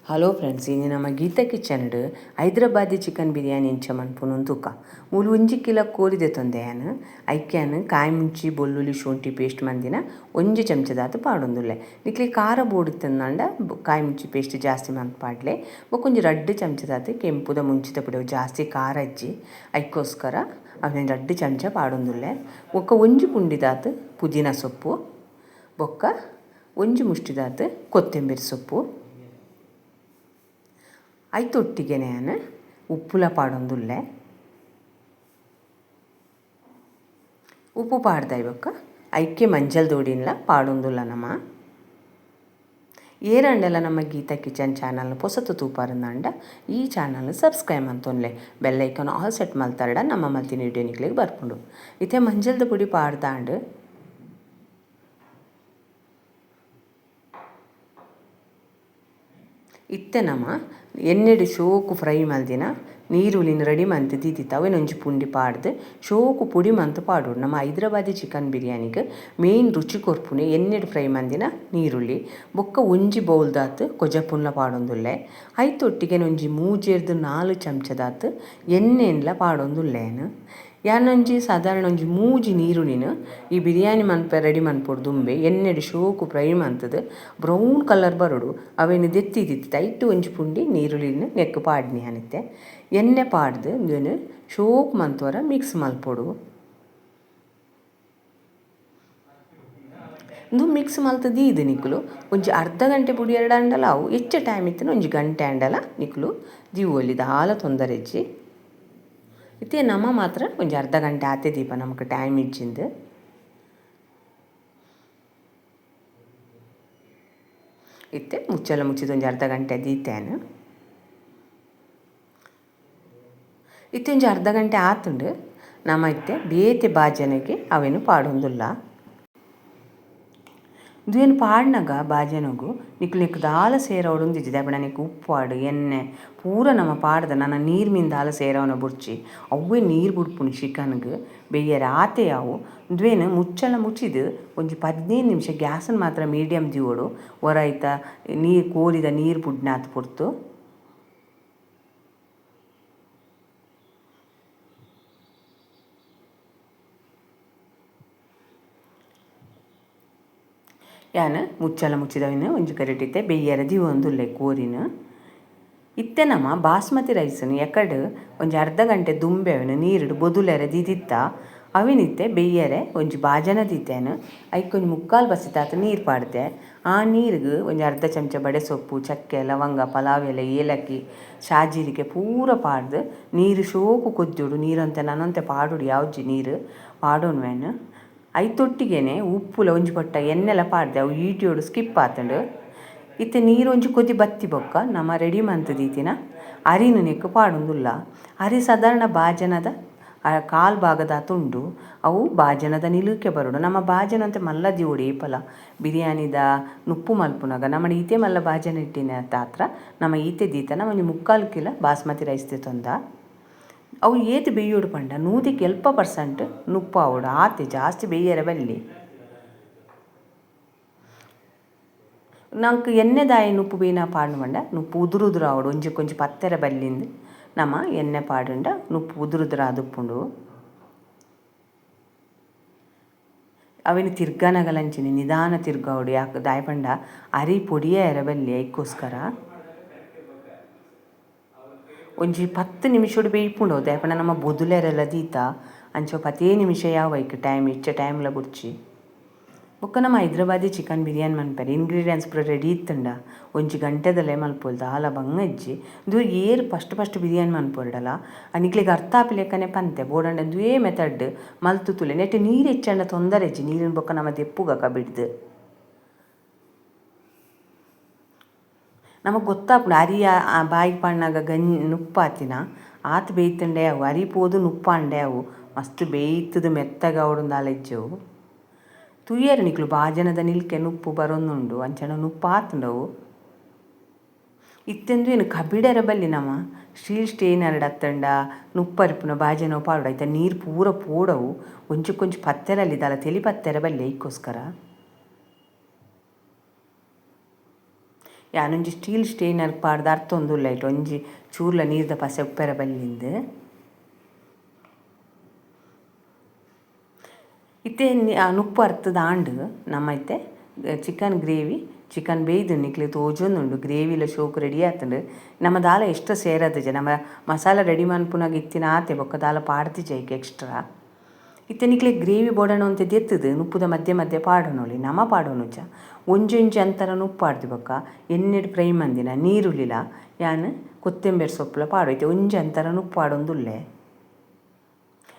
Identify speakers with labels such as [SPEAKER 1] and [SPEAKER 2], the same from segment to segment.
[SPEAKER 1] Hello friends, ಇನಿ ನಮ್ಮ Gita kitchen Hyderabadi chicken biryani ಇಂಚ ಮನ್ಪುನು ತೂಕ. ಮೂಲು ಒಂಜಿ ಕಿಲೋ ಕೋರಿ ದೆತೊಂದೆ ಯಾನ್. ಐಕ್ಯಾನ್ ಕಾಯಿ ಮುಂಚಿ ಬೊಲ್ಲುಲಿ ಶುಂಠಿ ಪೇಸ್ಟ್ ಮಂದಿನ ಒಂಜಿ ಚಮಚದಾತ್ ಪಾಡೊಂದುಲ್ಲೆ. ನಿಕ್ಲೆ ಖಾರ ಬೋಡಿತ್ತಂದಾಂಡ ಕಾಯಿ ಮುಂಚಿ ಪೇಸ್ಟ್ ಜಾಸ್ತಿ ಮಂತ್ ಪಾಡ್ಲೆ. ಬೊಕ್ಕ ಒಂಜಿ ರಡ್ಡ್ ಚಮಚದಾತ್ ಕೆಂಪುದ ಮುಂಚಿದ ಪುಡಿ, ಜಾಸ್ತಿ ಖಾರ ಇಜ್ಜಿ ಐಕ್ಕೋಸ್ಕರ ಅವೆನ್ ರಡ್ಡ್ ಚಮಚ ಪಾಡೊಂದುಲ್ಲೆ. ಬೊಕ್ಕ ಒಂಜಿ ಪುಂಡಿದಾತ್ ಪುದೀನ ಸೊಪ್ಪು, ಬೊಕ್ಕ ಒಂಜಿ ಮುಷ್ಟಿದಾತ್ ಕೊತ್ತಂಬರಿ ಸೊಪ್ಪು. ಐತೊಟ್ಟಿಗೆ ಯಾನ್ ಉಪ್ಪುಲ ಪಾಡೊಂದುಲ್ಲೆ. ಉಪ್ಪು ಪಾಡ್ದಾಯಿ ಬೊಕ್ಕ ಐಕೆ ಮಂಜಲ್ ದೋಡಿನ್ಲ ಪಾಡೊಂದುಲ್ಲ ನಮ. ಏರಂಡಲ ನಮ್ಮ ಗೀತಾ ಕಿಚನ್ ಚಾನಲ್ ಪೊಸತು ತೂಪಾರಂದಾಂಡ ಈ ಚಾನಲ್ ಸಬ್ಸ್ಕ್ರೈಬ್ ಮಂತೊನ್ಲೆ, ಬೆಲ್ ಐಕಾನ್ ಆಲ್ ಸೆಟ್ ಮಲ್ತಾರಡ ನಮ್ಮ ಮಲ್ತಿನ ವಿಡಿಯೋ ನಿಕ್ಲೆಗ್ ಬರ್ಪುಂಡು. ಇತ್ತೆ ಮಂಜಲ್ದ ಪೊಡಿ ಪಾಡ್ದಾಂಡ್. ಇತ್ತೆ ನಮ ಎಣ್ಣೆಡ್ ಶೋಕು ಫ್ರೈ ಮಲ್ದಿನ ನೀರುಳ್ಳಿನ ರೆಡಿ ಮಂತ್ ದೀದಿತ್ತ ಅವೆನ್ ಒಂಜಿ ಪುಂಡಿ ಪಾಡ್ದು ಶೋಕು ಪೊಡಿ ಮಂತ್ ಪಾಡೊಡು. ನಮ್ಮ ಹೈದರಾಬಾದಿ ಚಿಕನ್ ಬಿರಿಯಾನಿಗ್ ಮೇನ್ ರುಚಿ ಕೊರ್ಪುನೆ ಎಣ್ಣೆಡ್ ಫ್ರೈ ಮಂದಿನ ನೀರುಳ್ಳಿ. ಬೊಕ್ಕ ಒಂಜಿ ಬೌಲ್ದಾತ್ ಕೊಜಪುನ್ಲ ಪಾಡೊಂದುಲ್ಲೆ. ಐತೊಟ್ಟಿಗೆ ಒಂಜಿ ಮೂಜೆರ್ದ್ 4 ಚಮಚದಾತ್ ಎಣ್ಣೆನ್ಲ ಪಾಡೊಂದುಲ್ಲೆ. ಯಾನೊಂಜಿ ಸಾಧಾರಣ ಒಂಜಿ ಮೂಜಿ ನೀರುಳ್ಳಿನ ಈ ಬಿರಿಯಾನಿ ಮನ್ಪೆ ರೆಡಿ ಮನ್ಪೊಡು ದುಂಬೆ ಎಣ್ಣೆಡ್ ಶೋಕು ಫ್ರೈ ಮಂತುದು ಬ್ರೌನ್ ಕಲರ್ ಬರೊಡು ಅವೆನ್ ದೆತ್ತಿದಿತ್ತು ಐಟ್ ಒಂಜಿ ಪುಂಡಿ ನೀರುಳ್ಳಿನ ನೆಕ್ಕ್ ಪಾಡ್ನಿ ಯಾನಿತ್ತೆ. ಎಣ್ಣೆ ಪಾಡ್ದು ಉಂದೆನ್ ಶೋಕು ಮಂತುವರ ಮಿಕ್ಸ್ ಮಲ್ಪೊಡು. ಉಂದು ಮಿಕ್ಸ್ ಮಲ್ತ್ ದೀದ್ ನಿಕುಲು ಒಂಜಿ ಅರ್ಧ ಗಂಟೆ ಪುಡಿ ಎರಡು ಆಂಡಲ ಅವು ಹೆಚ್ಚ ಟೈಮ್ ಇತ್ತಿನ ಒಂಜಿ ಗಂಟೆ ಆಂಡಲ ನಿಕುಲು ದೀವೊಲಿ, ದಾಲ ತೊಂದರೆ ಇಜ್ಜಿ. ಇತ್ತೆ ನಮ ಮಾತ್ರ ಒಂಜಿ ಅರ್ಧ ಗಂಟೆ ಆತೆ ದೀಪ, ನಮಕ್ ಟೈಮ್ ಇಜ್ಜಿಂದು. ಇತ್ತೆ ಮುಚ್ಚಲ ಮುಚ್ಚಿದ ಒಂಜಿ ಅರ್ಧ ಗಂಟೆ ದೀತೇನೆ. ಇತ್ತೆ ಒಂಜಿ ಅರ್ಧ ಗಂಟೆ ಆತುಂಡು. ನಮ ಇತ್ತೆ ಬೇತೆ ಬಾಜನಗೆ ಅವೆನು ಪಾಡೊಂದುಲ್ಲ. ಉಂದೆನ್ ಪಾಡ್ನಗ ಬಾಜನೊಗು ನಿಕುಲು ದಾಲ ಸೇರವೊಡೊಂದಿಜ್ಜಿ, ದಾಯೆ ನಿಕ್ ಉಪ್ಪು ಪಾಡು ಎಣ್ಣೆ ಪೂರ ನಮ ಪಾಡ್ದ ನನ ನೀರು ಮೀನ್ ದಾಲ ಸೇರವನ ಬೊಡ್ಚಿ, ಅವ್ವೇ ನೀರು ಬುಡ್ಪುನಿ ಚಿಕನ್ಗ್ ಬೆಯ್ಯರೆ ಆತೆ ಯಾವು. ಉಂದುವೇನ್ ಮುಚ್ಚಳ ಮುಚ್ಚಿದ್ ಒಂಜಿ 15 ನಿಮಿಷ ಗ್ಯಾಸನ್ ಮಾತ್ರ ಮೀಡಿಯಂ ದೀವೊಡು. ಒರ ಐತ ನೀರು ಕೋರಿದ ನೀರು ಬುಡ್ನಾತ್ ಪೊರ್ತು. ಯಾನ್ ಮುಚ್ಚಳ ಮುಚ್ಚಿದವಿನ ಒಂಜಿ ಕರೆಟಿತ್ತೆ ಬೆಯ್ಯರೆ ದೀವೊಂದುಲ್ಲೆ ಕೋರಿನ. ಇತ್ತೆ ನಮ ಬಾಸ್ಮತಿ ರೈಸನ್ ಎಕಡ್ ಒಂಜಿ ಅರ್ಧ ಗಂಟೆ ದುಂಬೆ ಅವೆನ್ ನೀರುಡು ಬೊದುಲೆರೆ ದೀದಿತ್ತ ಅವೆನಿತ್ತೆ ಬೆಯ್ಯರೆ ಒಂಜಿ ಬಾಜನ ದೀತೇನೆ. ಐಕ್ ಒಂಜಿ ಮುಕ್ಕಾಲು ಬಸಿತಾತ್ ನೀರು ಪಾಡ್ದೆ. ಆ ನೀರುಗು ಒಂಜಿ ಅರ್ಧ ಚಮಚ ಬಡೆ ಸೊಪ್ಪು, ಚಕ್ಕೆ, ಲವಂಗ, ಪಲಾವ್ ಎಲೆ, ಏಲಕ್ಕಿ, ಶಾಜೀರಿಗೆ ಪೂರ ಪಾಡ್ದು ನೀರು ಶೋಕು ಕೊದ್ಯೋಡು. ನೀರಂತೆ ನನಂತೆ ಪಾಡೋಡು ಯಾವ್ಜಿ ನೀರು ಪಾಡೋನ್ವೇನು. ಐತೊಟ್ಟಿಗೆನೆ ಉಪ್ಪುಲ ಒಂಜಿ ಪಟ್ಟ ಎಣ್ಣೆಲ ಪಾಡ್ದೆ, ಅವು ಈಟಿಯೋಡು ಸ್ಕಿಪ್ ಆತುಂಡು. ಇತ್ತೆ ನೀರು ಒಂಜಿ ಕೊದಿ ಬತ್ತಿ ಬೊಕ್ಕ ನಮ ರೆಡಿ ಮಂತ್ ದೀತಿನ ಅರಿನ್ ನೆಕ್ಕ್ ಪಾಡೊಂದುಲ್ಲ. ಅರಿ ಸಾಧಾರಣ ಬಾಜನದ ಕಾಲು ಭಾಗದಾತ್ ಉಂಡು, ಅವು ಬಾಜನದ ನಿಲುಕೆ ಬರೊಡು. ನಮ್ಮ ಬಾಜನ ಅಂತೆ ಮಲ್ಲ ದೀವೊಡು ಏಪಲ ಬಿರಿಯಾನಿದ ನುಪ್ಪು ಮಲ್ಪುನಗ ನಮಡ ಈತೆ ಮಲ್ಲ ಬಾಜನ ಇಟ್ಟಿನ ತಾತ್ರ ನಮ ಈತೆ ದೀತ ನಮ ಒಂಜಿ ಮುಕ್ಕಾಲು ಕಿಲೋ ಬಾಸ್ಮತಿ ರೈಸ್ ದೆತೊಂದ. ಅವು ಏತ್ ಬೇಯೋಡು ಪಂಡ 100ಕ್ಕೆ 70% ನುಪ್ಪು ಆವೊಡು, ಆತೆ ಜಾಸ್ತಿ ಬೇಯರೆ ಬಲ್ಲಿ. ನಂಕ್ ಎಣ್ಣೆದಾಯಿ ನುಪ್ಪು ಬೇಯ್ನ ಪಾಡ್ಂಡ ಪಂಡ ನುಪ್ಪು ಉದುರು ಉದುರು ಆವೊಡು, ಒಂಜೆಕೊಂಜಿ ಪತ್ತೆರೆ ಬಲ್ಲಿಂದ್ ನಮ ಎಣ್ಣೆ ಪಾಡುಂಡ ನುಪ್ಪು ಉದುರು ಉದುರು ಆದುಪ್ಪುಂಡು. ಅವೆನ್ ತಿರ್ಗನಗಲಂಚಿನ ನಿಧಾನ ತಿರ್ಗಾವೊಡು, ಯಾಕ್ ದಾಯೆ ಪಂಡ ಅರಿ ಪೊಡಿಯೆರೆ ಬಲ್ಲಿ ಐಕ್ಕೋಸ್ಕರ. ಒಂಜಿ 10 ನಿಮಿಷೊಡು ಬೇಯ್ಪುಂಡು ದಾಯೆ ಪಂಡ ನಮ ಬೊದುಲೆರೆಲ ದೀತ ಅಂಚ 10 ನಿಮಿಷ ಯಾವು ಐಕ್ ಟೈಮ್, ಹೆಚ್ಚ ಟೈಮ್ಲ ಬೊಡ್ಚಿ. ಬೊಕ್ಕ ನಮ ಹೈದರಾಬಾದಿ ಚಿಕನ್ ಬಿರಿಯಾನಿ ಮನ್ಪೆರೆ ಇಂಗ್ರೀಡಿಯೆಂಟ್ಸ್ ಪೂರ ರೆಡಿ ಇತ್ತುಂಡ ಒಂಜಿ ಗಂಟೆದಲೇ ಮಲ್ಪೊಲಿ, ದಾಲ ಬಂಗ ಇಜ್ಜಿ. ಉಂದು ಏರ್ ಫಸ್ಟ್ ಫಸ್ಟ್ ಬಿರಿಯಾನಿ ಮನ್ಪೊರ್ಡಲ ನಿಕ್ಲೆಗ್ ಅರ್ಥ ಆಪಿಲೆಕ್ಕನೆ ಪಂತೆ, ಬೋಡಂಡ ಉಂದುವೇ ಮೆಥಡ್ ಮಲ್ತು ತೂಲೆ. ನೆಟ್ ನೀರು ಹೆಚ್ಚಂಡ ತೊಂದರೆ ಇಜ್ಜಿ, ನೀರಿನ ಬೊಕ್ಕ ನಮ ದೆಪ್ಪುಗ ಕಬಿಡ್ದು. ನಮಕ್ ಗೊತ್ತಾಪುಂಡು ಅರಿ ಬಾಯಿಗ್ ಪಾಡ್ನಗ ನುಪ್ಪಾತಿನ ಆತ್ ಬೇಯ್ತುಂಡೆ ಅವು ಅರಿ ಪೋದು ನುಪ್ಪಾಂಡೆ ಅವು ಮಸ್ತ್ ಬೇಯ್ತುದು ಮೆತ್ತಗೆ ಆವೊಡುಂದು ದಾಲ ಇಜ್ಜಿ ಅವು. ತೂಯೆರ್ ನಿಕುಲು ಬಾಜನದ ನಿಲ್ಕೆ ನುಪ್ಪು ಬರೊಂದುಂಡು ಅಂಚನೆ ನುಪ್ಪು ಆತುಂಡು ಅವು. ಇತ್ತೆಂದು ಏನು ಕಬಿಡೆರ ಬಲ್ಲಿ ನಮ ಸ್ಟೀಲ್ ಸ್ಟೇನರ್ಡ್ ಅತ್ತಂಡ ನುಪ್ಪರಿಪುನ ಬಾಜನ ಪಾಡೊಡು, ಐತ ನೀರು ಪೂರ ಪೋಡವು ಒಂಜಕ್ಕೊಂಜಿ ಪತ್ತೆರಲ್ಲಿ ದಾಲ ತೆಲಿ ಪತ್ತೆರ ಬಲ್ಲಿ ಐಕ್ಕೋಸ್ಕರ. ಯಾನೊಂಜಿ ಸ್ಟೀಲ್ ಸ್ಟೈನರ್ ಪಾಡ್ದ್ ಅರ್ತೊಂದುಲ್ಲೆ ಐಟ್ ಒಂಜಿ ಚೂರ್ಲ ನೀರ್ದ ಪಸೆ ಉಪ್ಪೆರೆ ಬಲ್ಲಿಂದ್. ಇತ್ತೆ ನುಪ್ಪು ಅರ್ತದ ಆಂಡ್ ನಮ ಇತ್ತೆ ಚಿಕನ್ ಗ್ರೇವಿ ಚಿಕನ್ ಬೇಯ್ದು ನಿಕ್ಲೆ ತೋಜೊಂದುಂಡು ಗ್ರೇವಿಲ ಶೋಕು ರೆಡಿ ಆತುಂಡು. ನಮ ದಾಲ ಎಕ್ಸ್ಟ್ರಾ ಸೇರದಿಜ ನಮ ಮಸಾಲ ರೆಡಿ ಮನ್ಪುನಗ ಇತ್ತಿನ ಆತೆ ಬೊಕ್ಕ ದಾಲ ಪಾಡ್ದಿಜ ಐಕ್ ಎಕ್ಸ್ಟ್ರಾ. ಇತ್ತೆ ನಿಕ್ಲೆ ಗ್ರೇವಿ ಬೋಡಣ ಒಂತೆ ದೆತ್ತುದು ನುಪ್ಪುದ ಮಧ್ಯೆ ಮಧ್ಯೆ ಪಾಡೊನೊಲಿ ನಮ ಪಾಡೊನುಜ ಒಂಜೊಂಜಿ ಅಂತರ ನುಪ್ಪು ಪಾಡ್ದಿ ಬೊಕ್ಕ ಎಣ್ಣೆಡ್ ಫ್ರೈ ಮಂದಿನ ನೀರುಳ್ಳಿಲ ಯಾನ್ ಕೊತ್ತಂಬರಿ ಸೊಪ್ಪುಲ ಪಾಡುವೆ ಇತ್ತೆ ಒಂಜಿ ಅಂತರ ನುಪ್ಪು ಪಾಡೊಂದುಲ್ಲೆ.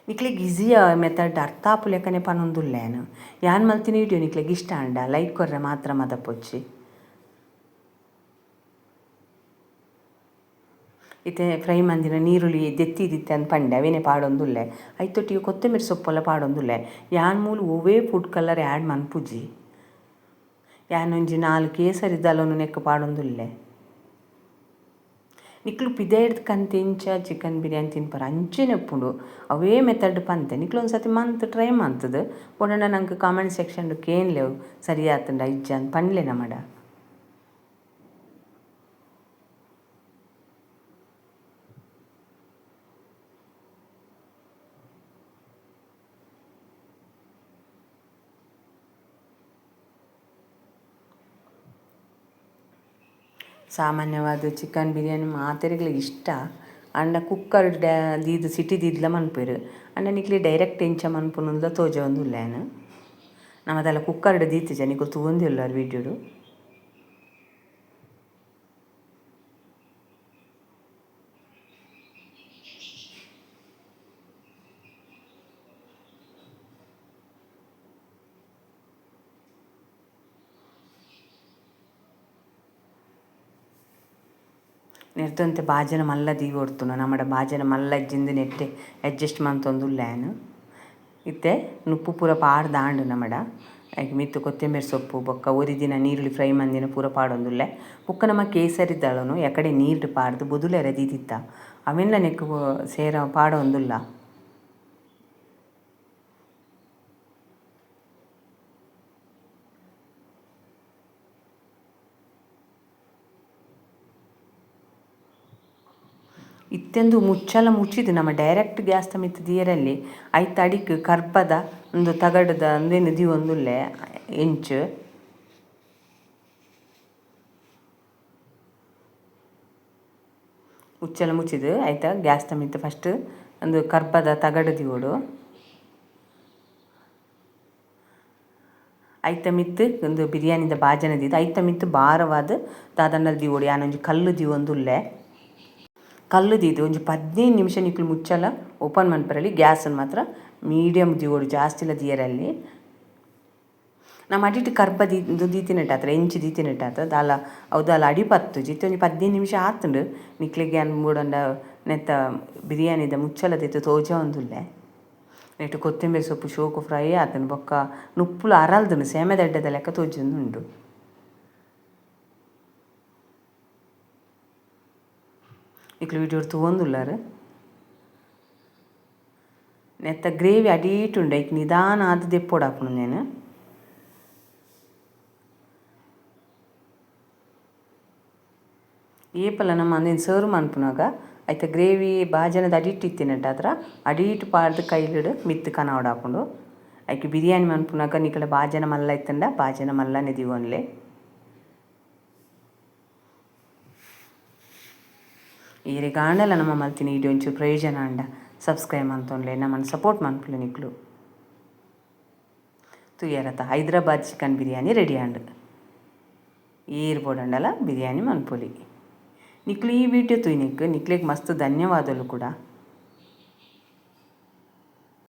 [SPEAKER 1] ನಿಕ್ಲೆಗ್ ಈಸಿ ಮೆಥಡ್ ಅರ್ಥ ಆಪುಲೆಕನೆ ಪನೊಂದುಲ್ಲೆ ಯಾನ್. ಯಾನ್ ಮಲ್ತಿನ ವಿಡಿಯೋ ನಿಕ್ಲೆಗ್ ಇಷ್ಟ ಆಂಡ ಲೈಕ್ ಕೊರ್ರೆ ಮಾತ್ರ ಮದಪೊಚ್ಚಿ. ಇತ್ತೆ ಫ್ರೈ ಮಂದಿನ ನೀರುಳ್ಳಿ ದೆತ್ತಿದಿತ್ತೆ ಅಂದ್ ಪಂಡೆ ಅವೇನೆ ಪಾಡೊಂದುಲ್ಲೆ. ಐತೊಟ್ಟಿಗೆ ಕೊತ್ತಂಬರಿ ಸೊಪ್ಪುಲ ಪಾಡೊಂದುಲ್ಲೆ. ಯಾನ್ ಮೂಲು ಒವ್ವೇ ಫುಡ್ ಕಲರ್ ಆ್ಯಡ್ ಮನ್ಪುಜಿ. ಯಾನ್ ಒಂಜಿ 4 ಕೇಸರಿ ದಲೊನು ನೆಕ್ಕ್ ಪಾಡೊಂದುಲ್ಲೆ. ನಿಕ್ಲು ಪಿದಯ್ಡ್ದ್ ಕಂತ್ ಎಂಚ ಚಿಕನ್ ಬಿರಿಯಾನಿ ತಿನ್ಪರ ಅಂಚೆನೆ ಉಪ್ಪುಂಡು ಅವೇ ಮೆಥಡ್ ಪಂತೆ ನಿಕ್ಲು ಒಂದ್ಸತಿ ಮಂತ್ ಟ್ರೈ ಮಂತುದು ಬೋಡಂಡ ನಂಕ್ ಕಾಮೆಂಟ್ ಸೆಕ್ಷನ್ ಕೇನ್ಲೆ ಅವು ಸರಿ ಆತುಂಡ ಇಜ್ಜ ಅಂದ್ ಪನ್ಲೆ ನಮಡ. ಸಾಮಾನ್ಯವಾದ್ ಚಿಕನ್ ಬಿರಿಯಾನಿ ಮಾತೆರೆಗ್ಲ ಇಷ್ಟ ಆಂಡ ಕುಕ್ಕರ್ ದೀದ್ ಸಿಟಿ ದೀದ್ಲ ಮನ್ಪುವೆರ್ ಆಂಡ ನಿಕ್ಲೆ ಡೈರೆಕ್ಟ್ ಎಂಚ ಮನ್ಪುನುಂದ್ಲ ತೋಜವೊಂದುಲ್ಲೆ ಯಾನ್. ನಮ ದಾಲ ಕುಕ್ಕರ್ಡ್ ದೀತಿಜ ನಿಕುಲು ತೂವೊಂದುಲ್ಲರ್ ವಿಡಿಯೋಡು. ನೆರ್ದೊಂತೆ ಬಾಜನ ಮಲ್ಲ ದೀವೊಡ್ತುಂಡು ನಮಡ ಬಾಜನ ಮಲ್ಲ ಇಜ್ಜಿಂದ್ ನೆಟ್ಟೆ ಅಡ್ಜಸ್ಟ್ ಮಂತೊಂದುಲ್ಲೆ ಯಾನ್. ಇತ್ತೆ ನುಪ್ಪು ಪೂರ ಪಾಡ್ದ್ ಆಂಡ್ ನಮಡ ಐಕ್ ಮಿತ್ತ್ ಕೊತ್ತಂಬರಿ ಸೊಪ್ಪು ಬೊಕ್ಕ ಒರಿದಿನ ನೀರುಳ್ಳಿ ಫ್ರೈ ಮಂದಿನ ಪೂರ ಪಾಡೊಂದುಲ್ಲೆ. ಬೊಕ್ಕ ನಮ ಕೇಸರಿ ದಳೊನು ಎಕಡೆ ನೀರ್ಡ್ ಪಾಡ್ದ್ ಬೊದುಲೆರೆ ದೀದಿತ್ತ ಅವೆನ್ಲ ನೆಕ್ಕ್ ಸೇರ ಪಾಡೊಂದುಲ್ಲ. ಇತ್ತೆಂದು ಮುಚ್ಚಲ ಮುಚ್ಚಿದ್ ನಮ ಡೈರೆಕ್ಟ್ ಗ್ಯಾಸ್ ದ ಮಿತ್ತ್ ದೀಯರಲ್ಲಿ ಐತ ಅಡಿಕ್ ಕರ್ಬದ ಉಂದು ತಗಡುದ ಉಂದೆನ್ ದೀವೊಂದುಲ್ಲೆ ಎಂಚ್. ಮುಚ್ಚಲ ಮುಚ್ಚಿದ್ ಐತ ಗ್ಯಾಸ್ ದ ಮಿತ್ತ್ ಫಸ್ಟ್ ಉಂದು ಕರ್ಬದ ತಗಡು ದೀವೊಡು. ಐತ ಮಿತ್ತ್ ಉಂದು ಬಿರಿಯಾನಿದ ಬಾಜನ ದೀದ್ ಐತ ಮಿತ್ತ್ ಭಾರವಾದ್ ದಾದಂಡಲ ದೀವೊಡು ಯಾನೊಂಜಿ ಕಲ್ಲು ದೀವೊಂದುಲ್ಲೆ. ಕಲ್ಲು ದೀದ್ ಒಂಜಿ 15 ನಿಮಿಷ ನಿಕುಲು ಮುಚ್ಚಲ ಓಪನ್ ಮನ್ಪರಲ್ಲಿ ಗ್ಯಾಸ್ ಮಾತ್ರ ಮೀಡಿಯಂ ದೀವೊಡು ಜಾಸ್ತಿಲ ದೀಯರಲ್ಲಿ. ನಮ ಅಡಿಟ್ ಕರ್ಬ ದೀತಿನಟ್ಟ ಆತ್ರ ಎಂಚಿ ದೀತಿನಟ್ಟ ಆತ್ರ ದಾಲ ಅವು ದಾಲ ಅಡಿ ಪತ್ತುಜಿ. ಇತ್ತೆ ಒಂಜಿ 15 ನಿಮಿಷ ಆತುಂಡು ನಿಕ್ಲೆಗ್ ಯಾನ್ ಬೋಡಂಡ ನೆತ್ತ ಬಿರಿಯಾನಿದ ಮುಚ್ಚಲ ದೀತ್ ತೋಜವೊಂದುಲ್ಲೆ. ನೆಟ್ ಕೊತ್ತಂಬರಿ ಸೊಪ್ಪು ಶೋಕು ಫ್ರೈ ಆತುಂಡು ಬೊಕ್ಕ ನುಪ್ಪುಲು ಅರಲ್ದುಂಡು ಸೇಮೆದಡ್ಡೆದ ಲೆಕ್ಕ ತೋಜೊಂದುಂಡು. ನಿಕ್ಲು ವಿಡಿಯೋ ತೂವೊಂದುಲ್ಲರ್. ನೆತ್ತ ಗ್ರೇವಿ ಅಡೀಟುಂಡು ಐಕ್ ನಿಧಾನ ಆದ್ ದೆಪ್ಪೊಡಾಪುಂಡು ನೆನ್. ಏಪಲ ನಮ ಅಂದೆನ್ ಸರ್ವ್ ಮನ್ಪುನಗ ಐತ ಗ್ರೇವಿ ಬಾಜನದ ಅಡಿಟ್ ಇತ್ತಿನಟ್ಟ ಆತ್ರ ಅಡೀಟ್ ಪಾಡ್ದ್ ಕೈಲಿಡ್ ಮಿತ್ತ್ ಕನವೊಡಾಪುಂಡು. ಐಕ್ ಬಿರಿಯಾನಿ ಮನ್ಪುನಗ ನಿಕಲ ಬಾಜನ ಮಲ್ಲ ಇತ್ತುಂಡ ಬಾಜನ ಮಲ್ಲನೆ ದೀವೊನ್ಲೆ. ಈರೆಗಾಂಡಲ ನಮ ಮಲ್ತಿನ ವಿಡಿಯೋ ಒಂಚೂರು ಪ್ರಯೋಜನ ಆಂಡ ಸಬ್ಸ್ಕ್ರೈಬ್ ಮಂತೊನ್ಲೆ ನಮನ್ ಸಪೋರ್ಟ್ ಮನ್ಪುಲೆ ನಿಕ್ಲು. ತೂಯರತ ಹೈದರಾಬಾದ್ ಚಿಕನ್ ಬಿರಿಯಾನಿ ರೆಡಿ ಆಂಡ್. ಏರ್ ಬೋಡಂಡಲ ಬಿರಿಯಾನಿ ಮನ್ಪೊಲಿ. ನಿಕ್ಲು ಈ ವಿಡಿಯೋ ತೂಯಿನೆಕ್ ನಿಕ್ಲೆಗ್ ಮಸ್ತ್ ಧನ್ಯವಾದಲು ಕೂಡ.